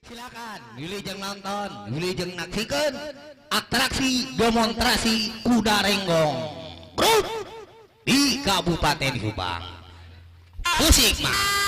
Silakan wilujeng nonton, wilujeng naksikeun atraksi demonstrasi kuda renggong Brut di Kabupaten Subang. Musik mah.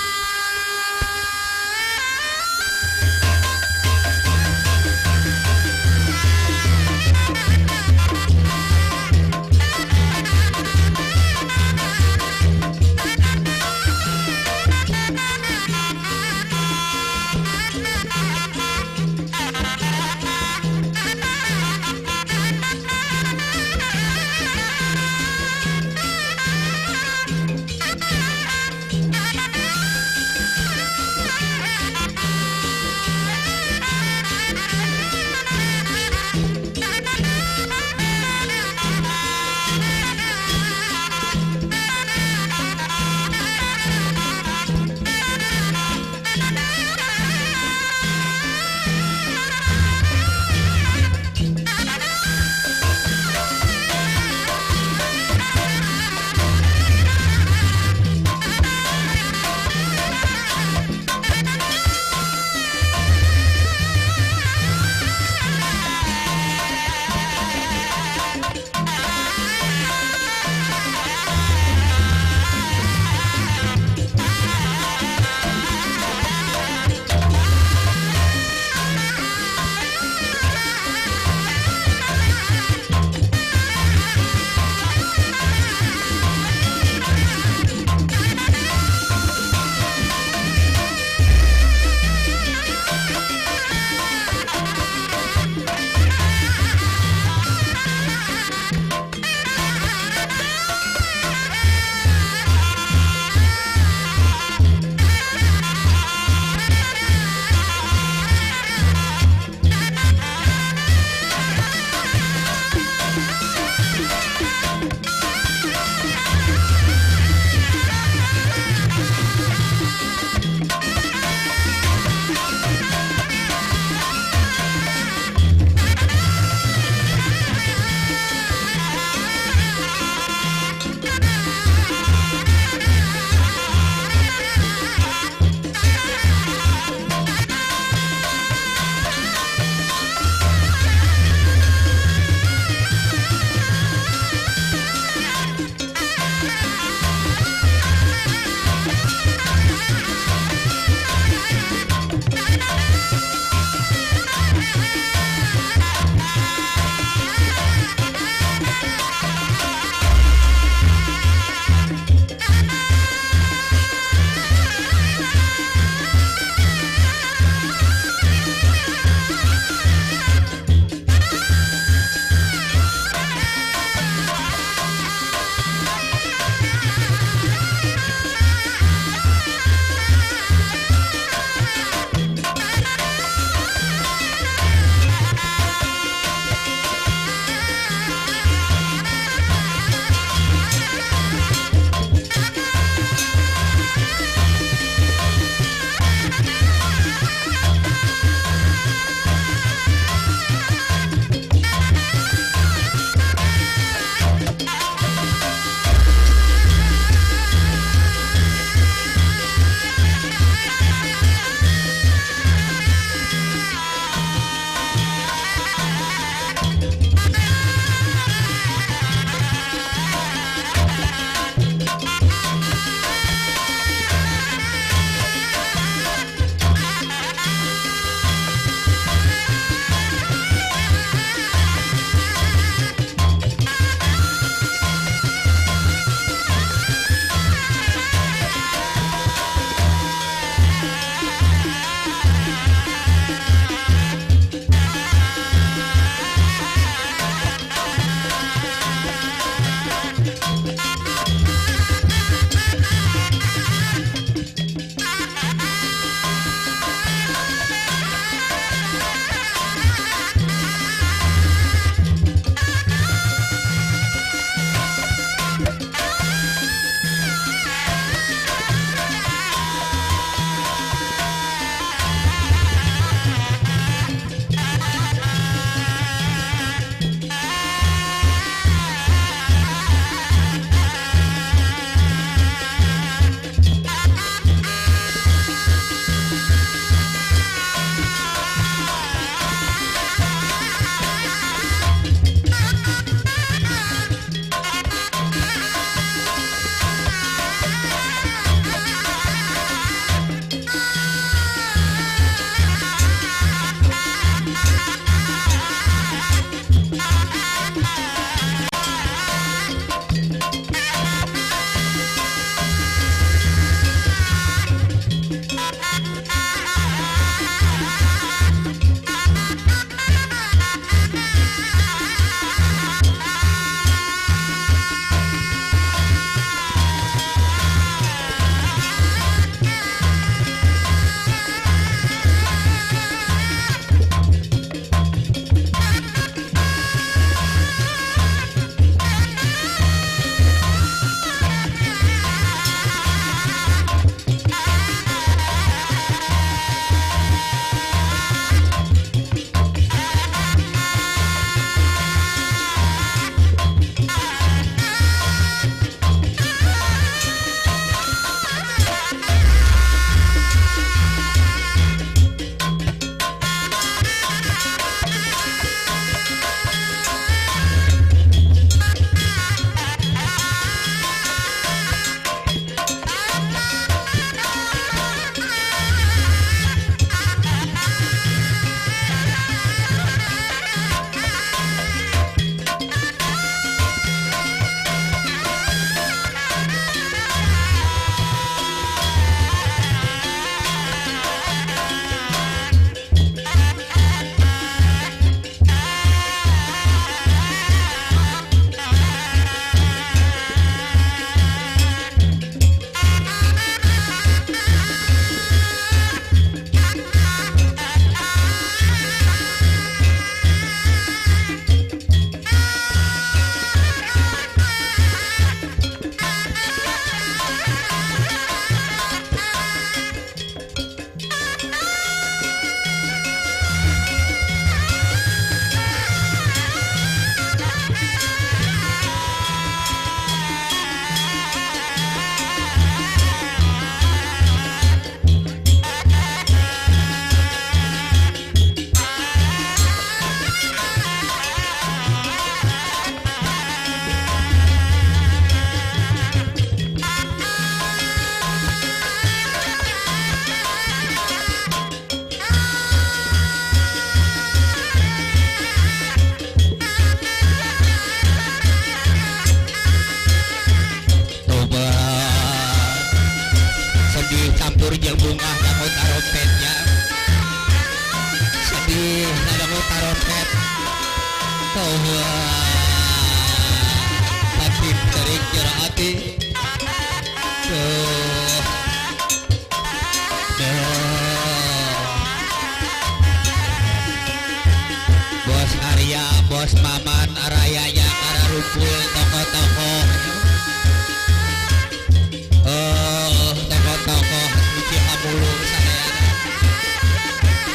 Sedih ngadangu tarompet. Tuh. Batin ceurik jero ati. Tuh. Duh. Bos Arya, Bos Maman, arayanya kararumpul tokoh-tokoh. Oh, tokoh-tokoh di Cihamulung sadayana.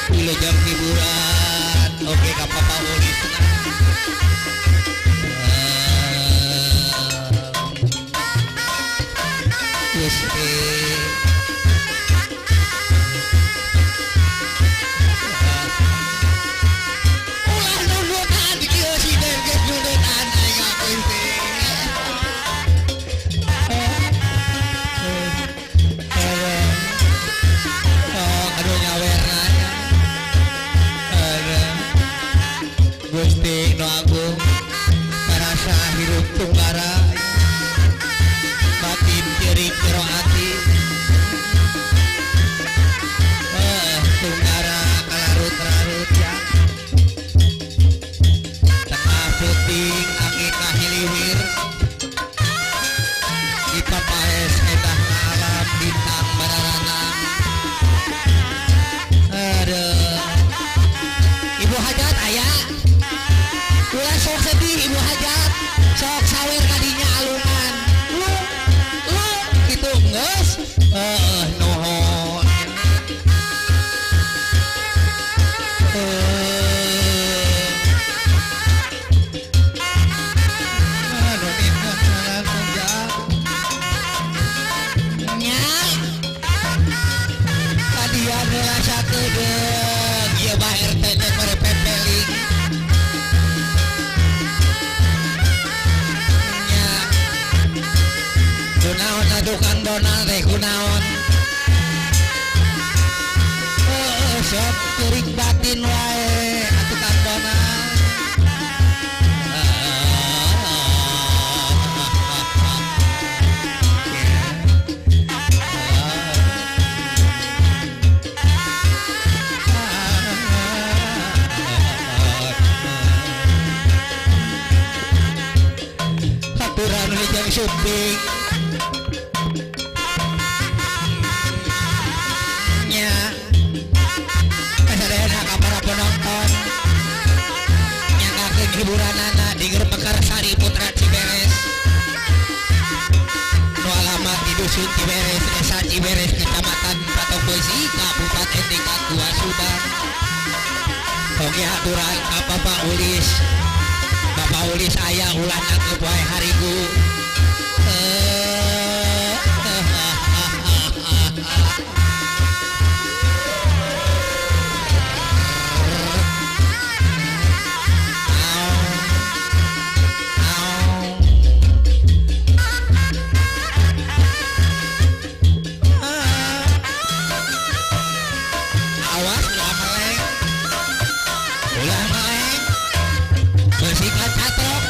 Wilujeng hiburan. Oke ka Papa Ulis. Gusti. Ulah nundutan kieu si den geus nundutan aing aku teh. Oh, aduh nyawerna nya. Aduh. Gusti nu agung karasa hirup tunggara. Batin ceurik jero ati. Tunggara kalarut-larut ya. Tengah peuting angin ngahiliwir. Dipapaes endahna alam bintang bararanang. Aduh. Ibu hajat aya. Ulah sok sedih ibu hajat. Sok sawer kadinya alungan. Lu lu kitu geus. Heeh nuhun. Aduh nya. Kadian rasa kedeung ieu mah RT teh mere pepeling. Nya. Kunaon atuh Kang Donald teh kunaon? Heeh, sok ceurik batin wae atuh Kang Donald. Aturan wilujeng syuting. Nya. Kasadayana ka para penonton. Nyanggakeun hiburanana di Grup Mekarsari Putra Ciberes. Nu alamat di Dusun Ciberes, Desa Ciberes, Kecamatan Patokbeusi, Kabupaten Tingkat 2 Subang. Oge aturan ka Bapak Ulis. Bapak Ulis aya ulah nangkep wae harigu. Awas ulah meleng. Ulah meleng. Bersihkan catrok.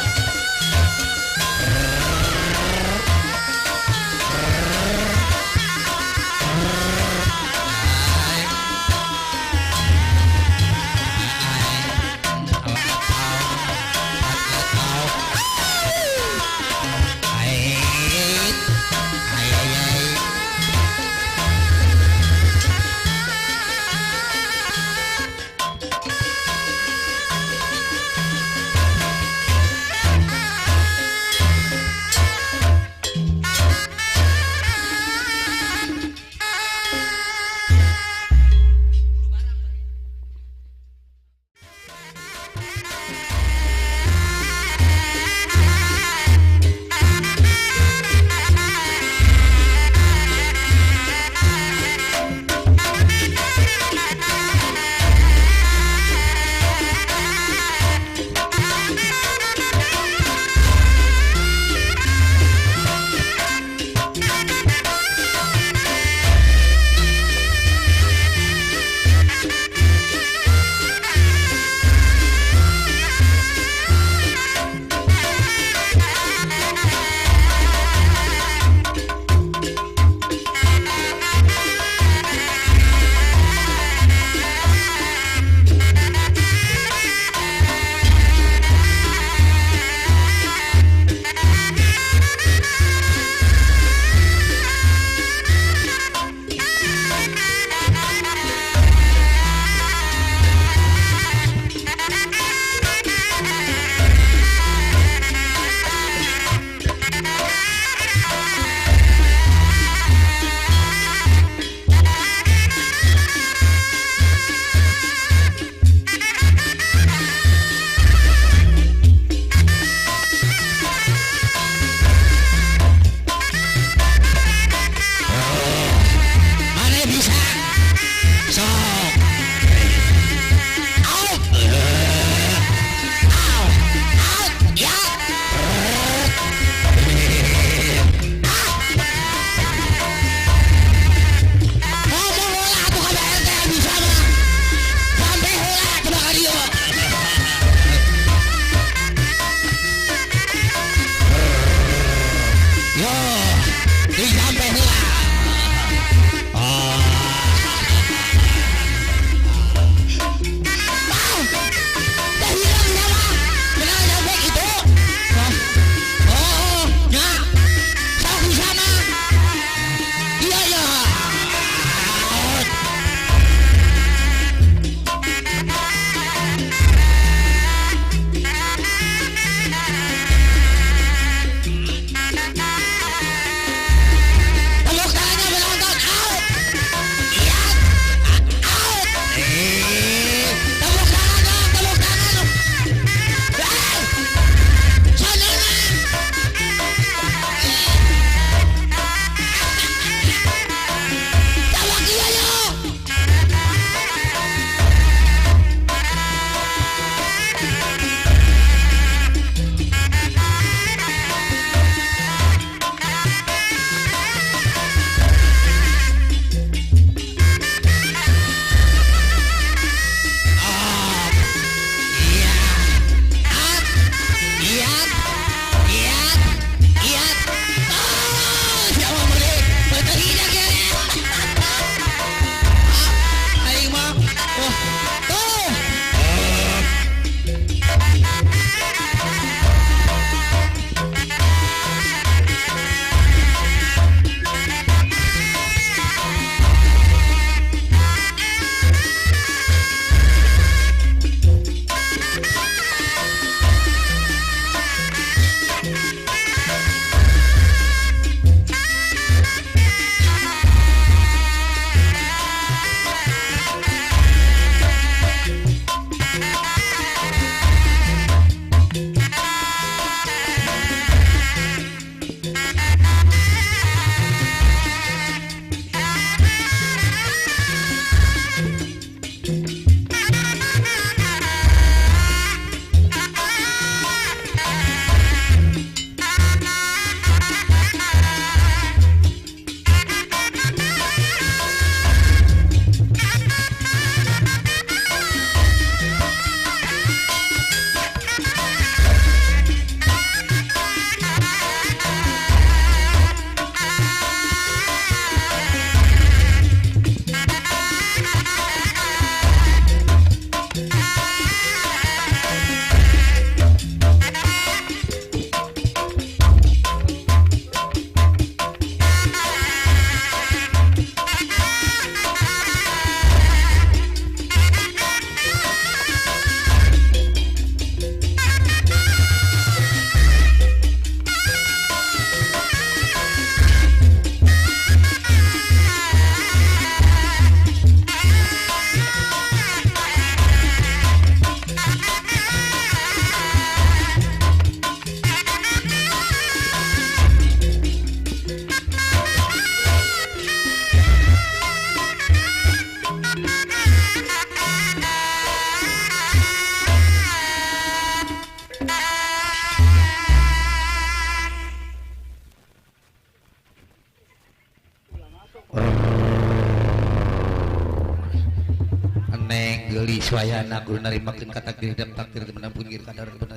Uli Swayana kudu narimakeun ka takdir dan takdir menampun geus kadar benar.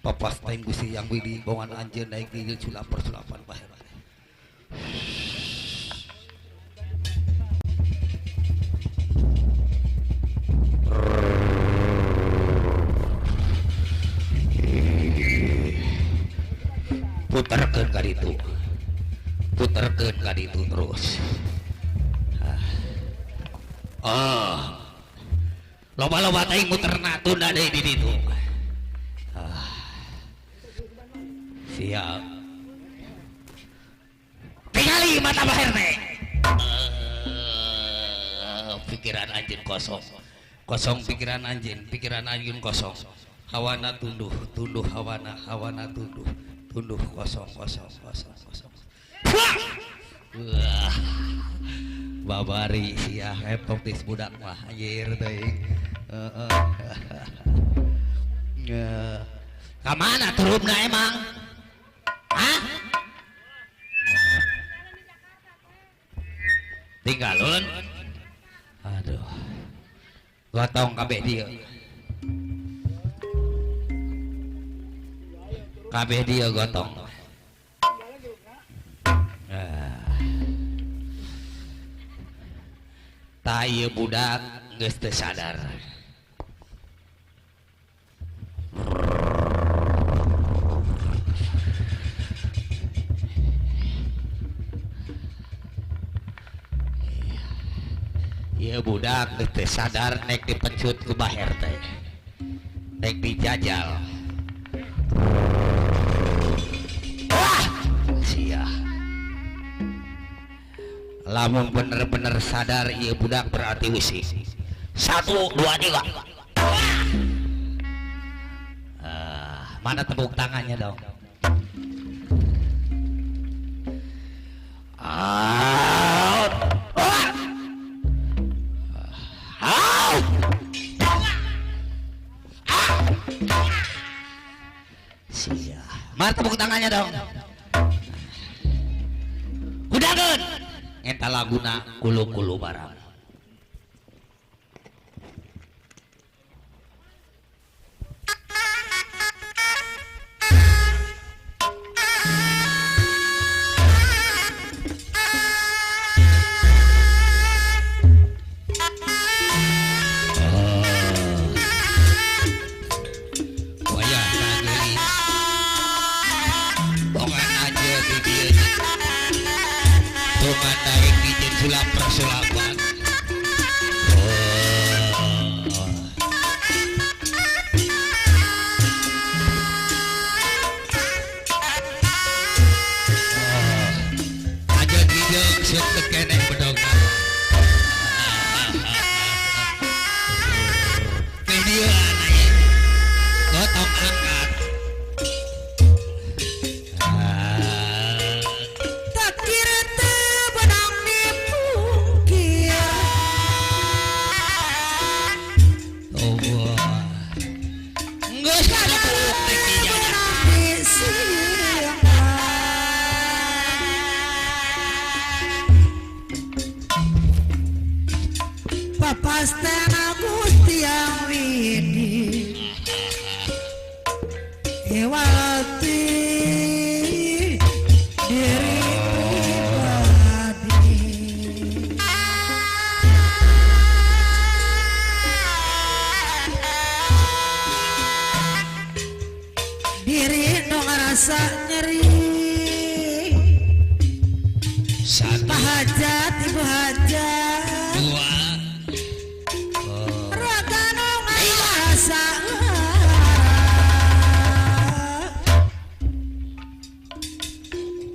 Papas teh Gusti Yang Widi bongan anjeun naik di sulap persulapan bae. Putarkeun ka ditu. Putarkeun ka ditu terus. Ah. Loba-loba teh muterna tunda deui di ditu. Ah. Siap. Tingali mata baher teh. Pikiran anjeun kosong. Kosong pikiran anjeun kosong. Hawana tunduh, tunduh hawana, hawana tunduh. Tunduh kosong kosong kosong kosong. Wah. Babari sia hepok tis budak mah anjir teuing. Heeh. Ka mana turunna emang? Hah? Tinggalun. Aduh. Gotong kabeh dieu. Kabeh dia gotong. Tah ieu budak geus teu sadar. Ieu budak geus teu sadar nek dipencut ku baher teh. Nek dijajal. Lamun bener-bener sadar ieu budak berarti wisi. 1 2 3. Mana tepuk tangannya dong? Out. Out. Sia. Mana tepuk tangannya dong? Hudageun. Eta laguna kulu-kulu barang. Wayah geulis. Bongan aja di dieu. Tungan daek dijieun sulap persulapan. Aja dijeung seut teu keneh bedogna. Teh dieu aya. Gotong angkat. Takdir teu benang dipungkir. Allah. Geus kana buuk teh dijajah. Papastena Gusti Yang Widi Ewati diri pribadi. Diri nu ngarasa nyeri. 1 Pak hajat ibu hajat. 2 Raga nu ngarasa.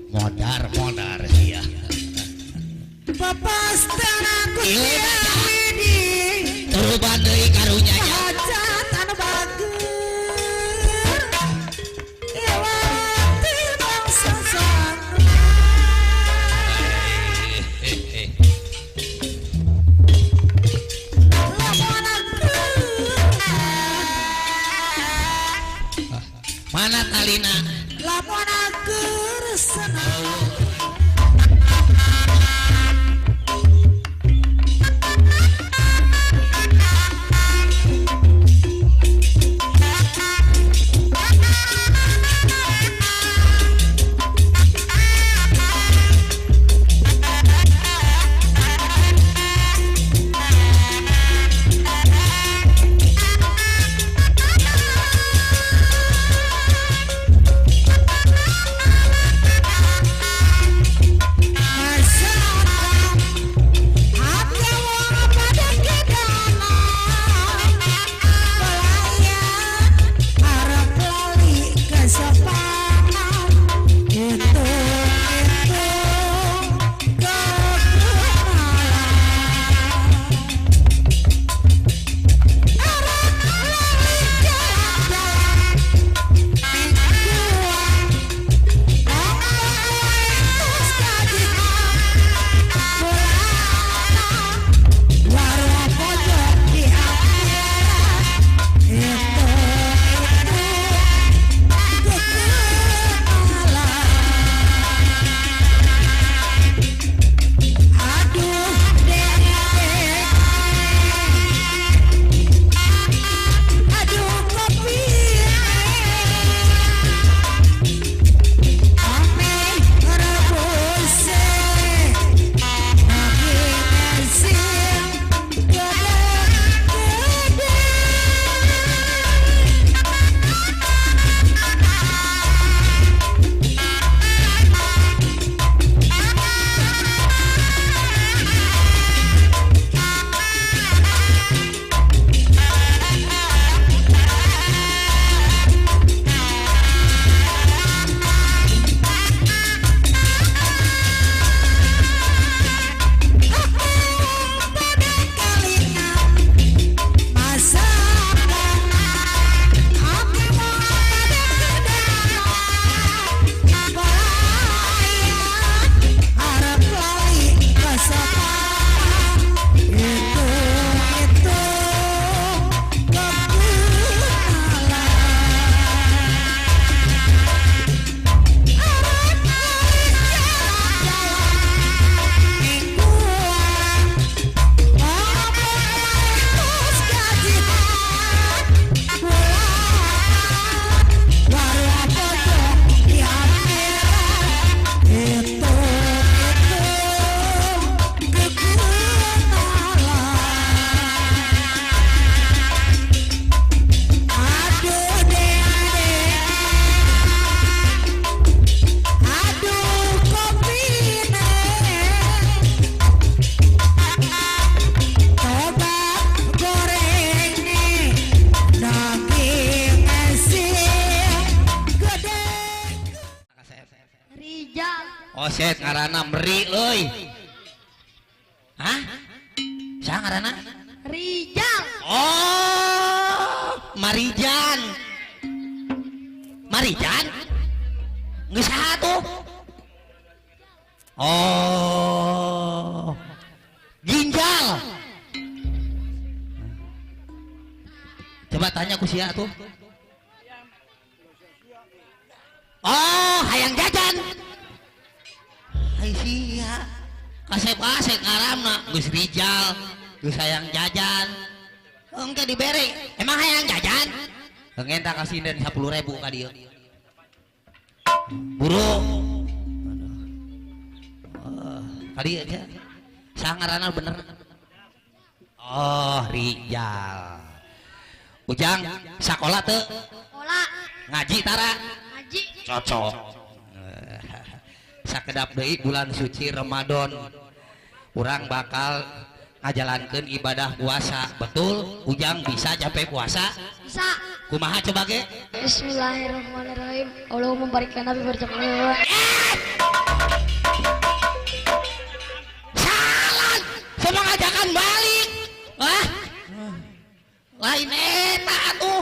Modar-modar sia. Papastena Gusti Yang Widi Turuban deui karunya nya. Hajat anu bager. Ewati bangsa sanu. Lamun Mana talina? Lamun ager senang. Oh, set ngaranna meri euy. Hah? Saha ngaranna? Rijal. Oh, Marijan. Marijan? Geus saha tuh? Oh. Ginjal. Coba tanya ku sia tuh. Oh, hayang jajan. Hai sia. Kasep-kasep ngaranna geus Rijal, geus hayang jajan. Engke dibere. Emang hayang jajan? Engke tak kasinden 10.000 ka dieu. Buru. Aduh. Ka dieu nya. Saha ngaranna bener? Oh, Rijal. Ujang sakola teu? Sakola. Ngaji tara? Ngaji. Cocok. Sakedap deui bulan suci Ramadan. Urang bakal ngajalankeun ibadah puasa. Betul? Ujang bisa capek puasa? Bisa. Kumaha coba ge? Bismillahirrahmanirrahim. Allahumma barik lana fi barzakh. Salah. Saya mengajarkan balik. Wah. Lain eta atuh.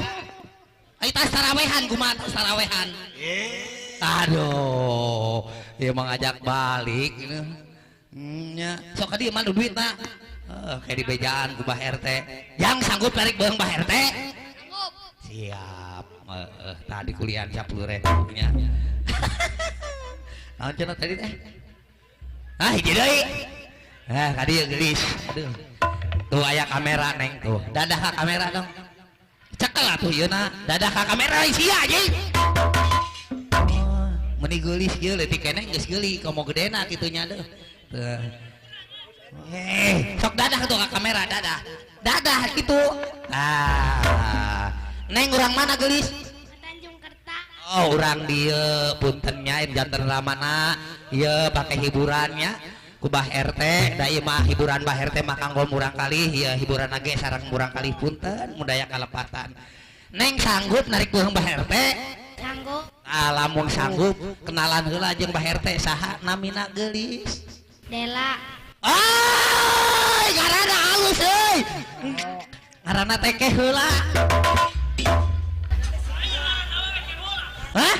Ai tas tarawehan kumaha tas tarawehan? Aduh, ieu mengajak balik gitu. Nya, sok ka dieu mah duitna. Kayak di bejaan ku Bah RT. Yang sanggup tarik beung Bah RT? Sanggup. Siap. Tadi kuliah 10.000 nya. Naon cenah tadi teh? Ah, hiji deui. Ah, ka dieu geulis. Aduh. Tuh aya kamera neng tuh. Dadah ka kamera dong. Cekel atuh ieu na. Dadah ka kamera sia anjing. Oh, meni geulis ieu leutik keneh geus geuli komo gedena kitu nya deuh. Tuh. Sok dadah tuh ka kamera dadah. Dadah kitu. Ah. Neng urang mana geulis? Tanjung Kerta. Oh, urang dieu punten nya janten ramana ieu pake hiburannya. Ku Bah RT, da ieu mah hiburan Bah RT mah kanggo murang kalih, ieu hiburan ge sareng murang kalih punten mudaya kalepatan. Neng sanggup narik beuheung Bah RT? Sanggup. Ah, lamun sanggup kenalan heula jeung Bah RT saha namina geulis? Dela. Ay, ngaranna alus euy. Ngaranna teh ke heula. Hah?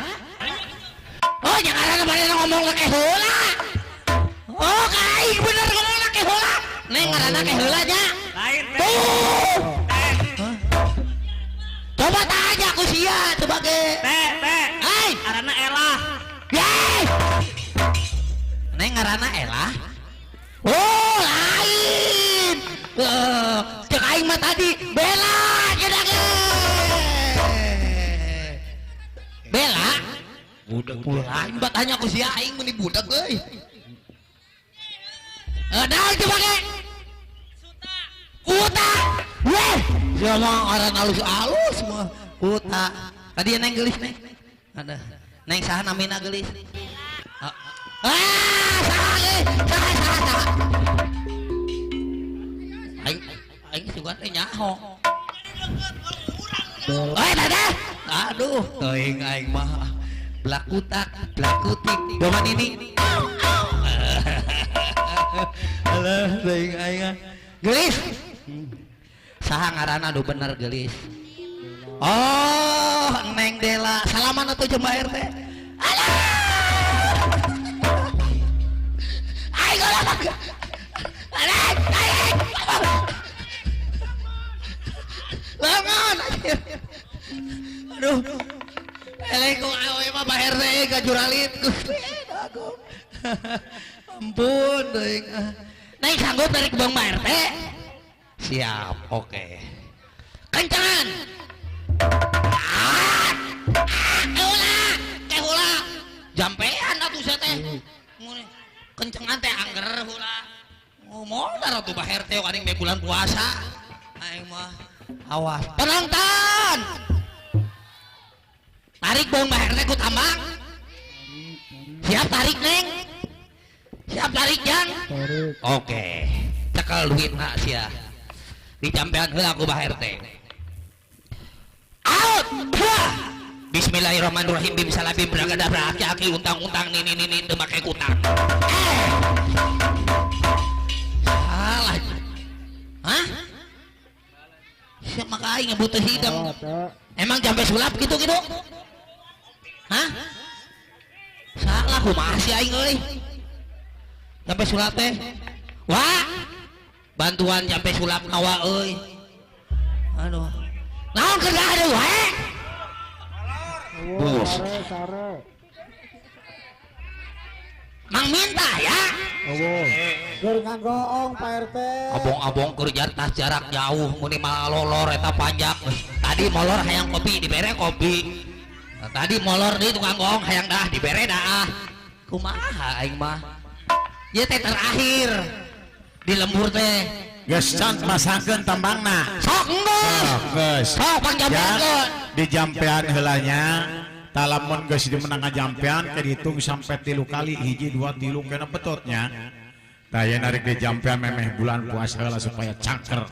Oh, nya ngaranna bade ngomong ke heula. Oh, kaing bener ngomong ke heula. Neng ngaranna ke heula nya. Lain Tuh. teh. Coba tanya ku sia coba ge. Teh, teh. Ai, Ngaranna Elah. Yeay. Neng ngaranna Elah. Oh, lain. Cek aing mah tadi Bella cenah ge. Bella? Budak lain batanya ku sia aing meuni budak euy. Naon coba ge? Kuta. Weh, sia mah ngaran alus-alus mah. Kuta. Tadi neng geulis neng. Ada. Neng saha namina geulis? Ah, saha ge? Saha saha saha. Aing aing sugan teh nyaho. Eh, dadah. Aduh, teuing aing mah. Belakutak, belakutik. Doman ini. Alah, teuing aing. Geulis. Saha ngaranna anu bener geulis? Oh, Neng Dela. Salaman atuh jeung Mbak RT. Alah. Aing ulah. Alah, aing. Lengan. Aduh. Eleh ku awe mah Pak RT ka juralit. Gusti agung. Ampun teuing. Neng sanggup tarik bang Pak RT? Siap, oke. Kencangan. Ah, ah, teh heula. Jampean atuh sia teh. Kencengan teh angger heula. Oh, modar atuh Pak RT aing be bulan puasa. Aing mah awas. Penonton. Tarik bang Pak RT ku tambang. Siap tarik Neng. Siap tarik Jang. Oke. Cekel duitna sia. Dicampean heula ku Pak RT. Out. Wah. Bismillahirrahmanirrahim bim salabim bragadabra aki-aki untang-untang nini nini teu make kutang. Salah. Hah? Siapa maka aing butuh hidung. Emang jampe sulap gitu-gitu? Hah? Salah kumaha sih aing euy? Jampe sulap teh. Wah. Bantuan jampe sulap nawa euy. Aduh. Naon kerja ada wae? Bus. Mang minta ya. Keur ngagoong Pak RT. Abong-abong kerja tas jarak jauh muni malah lolor eta panjang. Tadi molor hayang kopi dibere kopi. Nah, tadi molor di tukang goong hayang dah dibere dah. Kumaha aing mah. Ieu teh terakhir di lembur teh. Geus can masangkeun tambangna. Sok geus. Geus. Sok pangjampeankeun. Dijampean heula nya. Talamun geus dimenang ngajampean ke dihitung sampai 3 kali 1 2 3 kena betotnya. Tah yen narik dijampean memeh bulan puasa heula supaya cangker.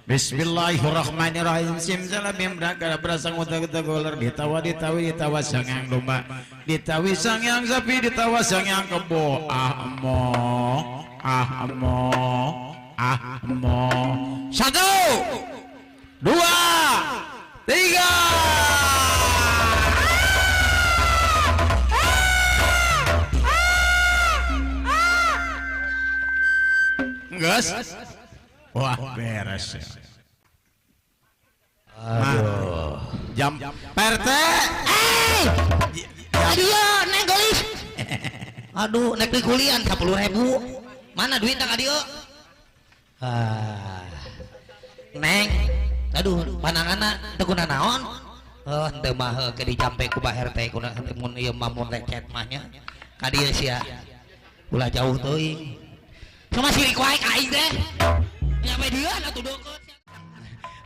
Bismillahirrahmanirrahim. Simsalabim brakara brasang utak utak ditawa ditawi ditawa sangyang domba ditawi sangyang sapi ditawa sangyang kebo. Ah emo ah emo ah emo. 1 2 3. Geus. Wah, beres ya. Aduh. Jam PRT. Eh. Aduh, neng gelis. Aduh, nek di kulian 10.000. Mana duitna ka dieu? Ah. Neng. Aduh, pananganna teu kuna naon? Heuh, henteu mah heuh ke dijampe ku Pak RT kuna mun ieu mah mun lecet mah nya. Ka dieu sia. Ulah jauh teuing. Sama sirik wae ka aing teh. Nyampe dieu atuh deukeut.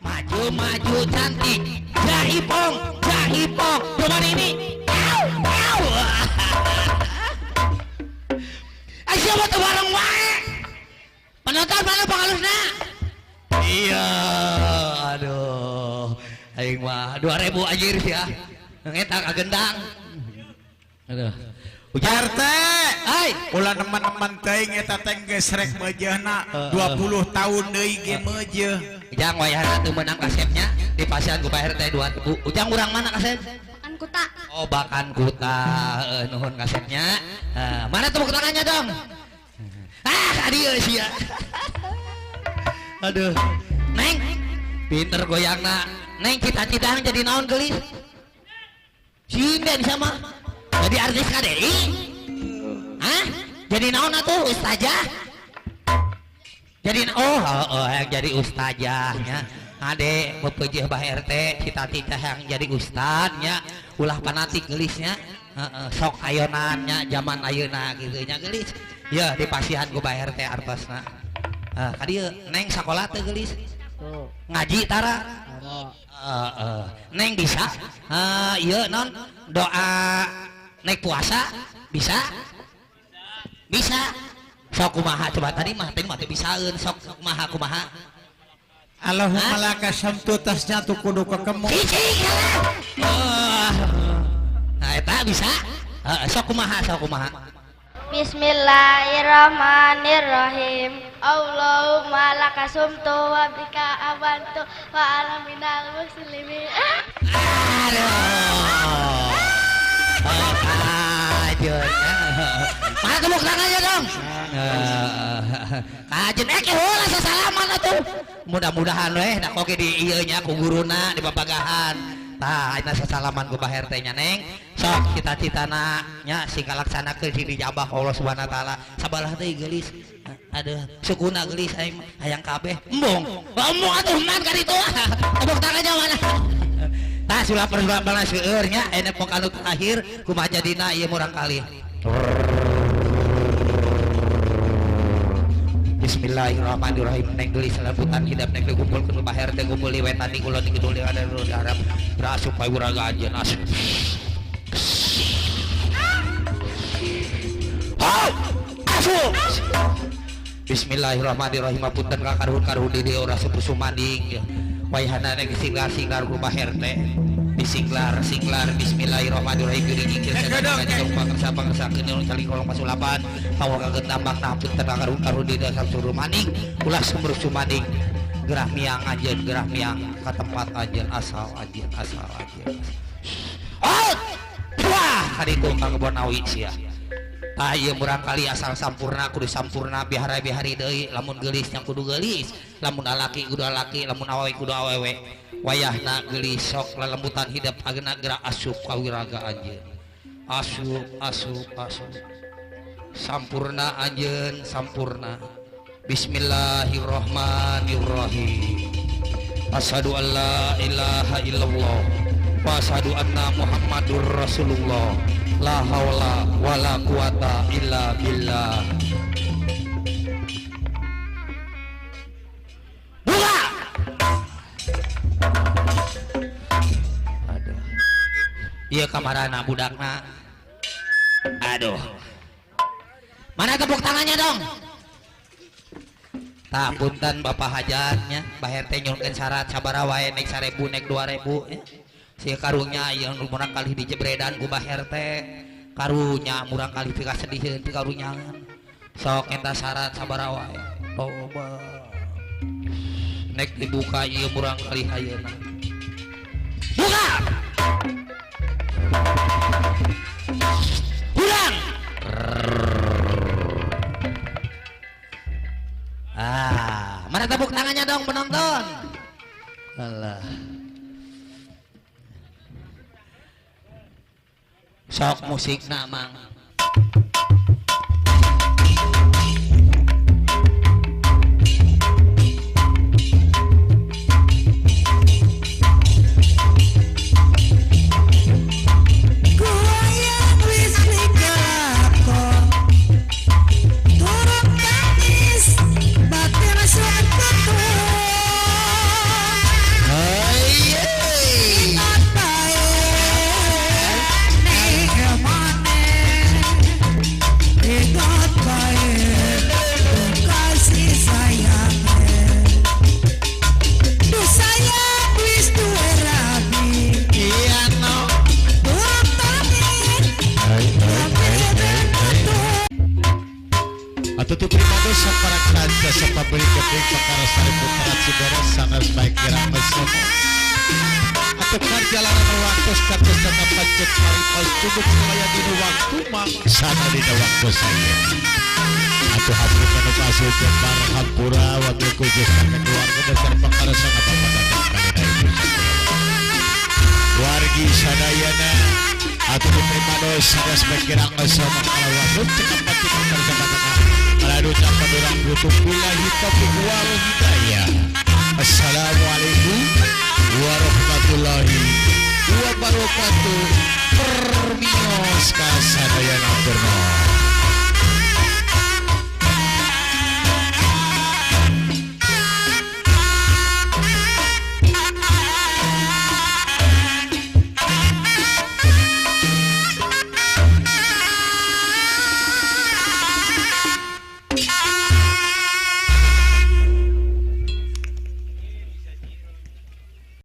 Maju maju cantik. Jaipong, jaipong. Cuman ini. Au, au. Ai siapa tuh bareng wae? Penonton mana pangalusna? Iya, aduh. Aing mah 2000 anjir sia. Eta kagendang. Aduh. RT. Ai, ulah neman-neman teuing eta teh geus rek meujeuhna 20 tahun deui ge meujeuh. Ujang wayahna teu meunang kasepnya di pasian ku Pak RT 2000. Ujang urang mana kasep? Bakan Kuta. Oh, Bakan Kuta. Nuhun kasepnya. Mana tepuk tangannya dong? Ah, adieu sia. Aduh. Neng, pinter goyangna. Neng cita-cita jadi naon geulis? Sinden sama. Jadi artis KDI? Hah? Jadi naon atuh ustazah? Jadi oh, oh, yang jadi ustazahnya. Ade pepeujeuh Bah RT cita-cita yang jadi ustadnya, ulah fanatik geulisnya. Heeh, sok ayonannya zaman ayeuna kitu nya geulis. Ya dipasihan ku Bah RT artosna. Heh, ka dieu neng sakola teu geulis? Ngaji tara? Heeh. Neng bisa? Ieu non doa naik puasa bisa? Bisa. Sok kumaha coba tadi mah teu bisaeun sok kumaha kumaha. Allahumma laka samtu tasnya tu kudu kekemu. Cicing lah. Nah eta bisa? Sok kumaha sok kumaha. Bismillahirrahmanirrahim. Allahumma laka sumtu wa bika amantu wa ana minal muslimin. Aduh. Kajeun. Mana tepuk tangannya dong? Kajeun eh heula sasalaman atuh. Mudah-mudahan weh da koge di ieu nya ku guruna di papagahan. Tah ayeuna sasalaman ku Bah RT nya Neng. Sok cita-citana nya sing kalaksanakeun sing dijabah Allah Subhanahu wa taala. Sabalah teh geulis. Aduh, sukuna geulis aing hayang kabeh. Embung. Embung atuh man ka ditu. Tepuk tangannya mana? Tah sulap-sulap seueur nya aya pok anu terakhir kumaha jadina ieu murang kali. Bismillahirrahmanirrahim. Neng geulis selebutan hidap neng kumpul ku Bah RT kumpul di wetan di kulon di kidul di ada di Arab rasup pae urang anjeun asup. Asup. Bismillahirrahmanirrahim. Punten ka karuhun-karuhun di dieu ora sumanding. Wayahna neng singgar-singgar ku Bah RT. singlar singlar bismillahirrahmanirrahim diringkir pangersa pangersa keun saling kolong pasulapan pawang kaget tambang napun tenang karu di dasar suruh maning ulah sumber sumaning gerah miang anjeun gerah miang ka tempat anjeun asal anjeun asal anjeun oh wah kaditu ka kebon awi sia. Tah ieu murang kali asal sampurna kudu sampurna bihara-bihari deui lamun geulis nya kudu geulis lamun alaki kudu alaki lamun awewe kudu awewe wayahna geulis sok lelembutan hidup ageuna geura asup ka wiraga anjeun asup asup asup sampurna anjeun sampurna. Bismillahirrahmanirrahim. Asyhadu an la ilaha illallah wa asyhadu anna Muhammadur Rasulullah. La haula wala quwata illa billah. Buka. Aduh. Ieu kamarana budakna. Aduh. Mana tepuk tangannya dong? Tah punten Bapak hajatnya, Bah RT nyuhunkeun syarat sabaraha wae naik 1000 naik 2000 ya. Si karunya yang murang kali dijebredan ku Bah RT karunya murang kali pika sediheun ti karunyangan sok eta syarat sabaraha wae toba nek dibuka ieu murang kali ayeuna buka hurang ah mana tepuk tangannya dong penonton. Alah sok musikna mang. Sana dina waktu saya atau hasil penopasi jembar hampura wabil khusus kakek keluarga besar perkara sana bapak datang kalina ibu wargi sadayana atau diterima dosa dan sebekirang bersama kalau waktu cekap pati bersama tengah kalau ucapan orang butuh billahi taufiq wal hidayah. Assalamualaikum warahmatullahi wabarakatuh. Permios kasadayana purna.